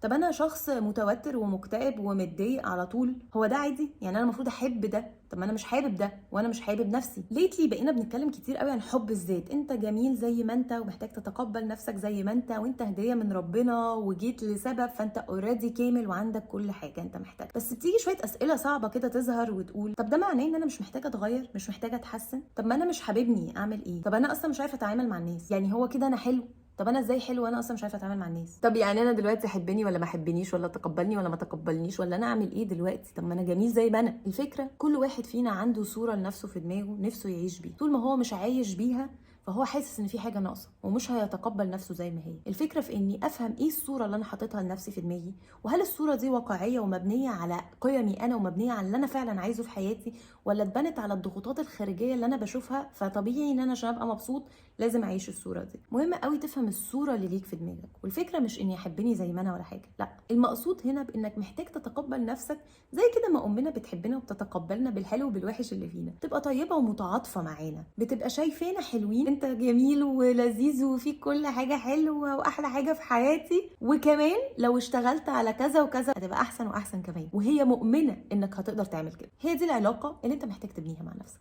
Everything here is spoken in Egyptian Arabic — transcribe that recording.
طب انا شخص متوتر ومكتئب ومتضايق على طول، هو ده عادي؟ يعني انا المفروض احب ده؟ طب ما انا مش حابب ده وانا مش حابب نفسي. lately بقينا بنتكلم كتير قوي عن حب الذات، انت جميل زي ما انت ومحتاج تتقبل نفسك زي ما انت، وانت هديه من ربنا وجيت لسبب، فانت already كامل وعندك كل حاجة انت محتاجها. بس بتيجي شوية اسئلة صعبة كده تظهر وتقول طب ده معناه ان انا مش محتاجه اتغير، مش محتاجه اتحسن؟ طب ما انا مش حاببني، اعمل ايه؟ طب انا اصلا مش عارفه اتعامل مع الناس، يعني هو كده انا حلو؟ طب انا ازاي حلو وانا اصلا مش عارفه اتعامل مع الناس؟ طب يعني انا دلوقتي احبني ولا ما احبنيش، ولا تقبلني ولا ما تقبلنيش، ولا انا اعمل ايه دلوقتي؟ طب ما انا جميل زي ما انا. الفكرة كل واحد فينا عنده صوره لنفسه في دماغه نفسه يعيش بيها، طول ما هو مش عايش بيها فهو حاسس ان في حاجة ناقصه ومش هيتقبل نفسه زي ما هي. الفكرة في اني افهم ايه الصورة اللي انا حاططها لنفسي في دماغي، وهل الصورة دي واقعية ومبنيه على قيمي انا ومبنيه على اللي انا فعلا عايزه في حياتي، ولا اتبنت على الضغوطات الخارجية اللي انا بشوفها، فطبيعي ان انا عشان ابقى مبسوط لازم اعيش الصورة دي. مهم قوي تفهم الصورة اللي ليك في دماغك. والفكرة مش اني احبني زي ما انا ولا حاجة، لا، المقصود هنا بانك محتاج تتقبل نفسك زي كده ما امنا بتحبنا وبتتقبلنا بالحلو وبالوحش اللي فينا، تبقى طيبة ومتعاطفه معانا، بتبقى شايفانا حلوين، انت جميل ولذيذ وفيك كل حاجة حلوة واحلى حاجة في حياتي، وكمان لو اشتغلت على كذا وكذا هتبقى احسن واحسن كمان، وهي مؤمنة انك هتقدر تعمل كده. هي دي العلاقة اللي انت محتاج تبنيها مع نفسك.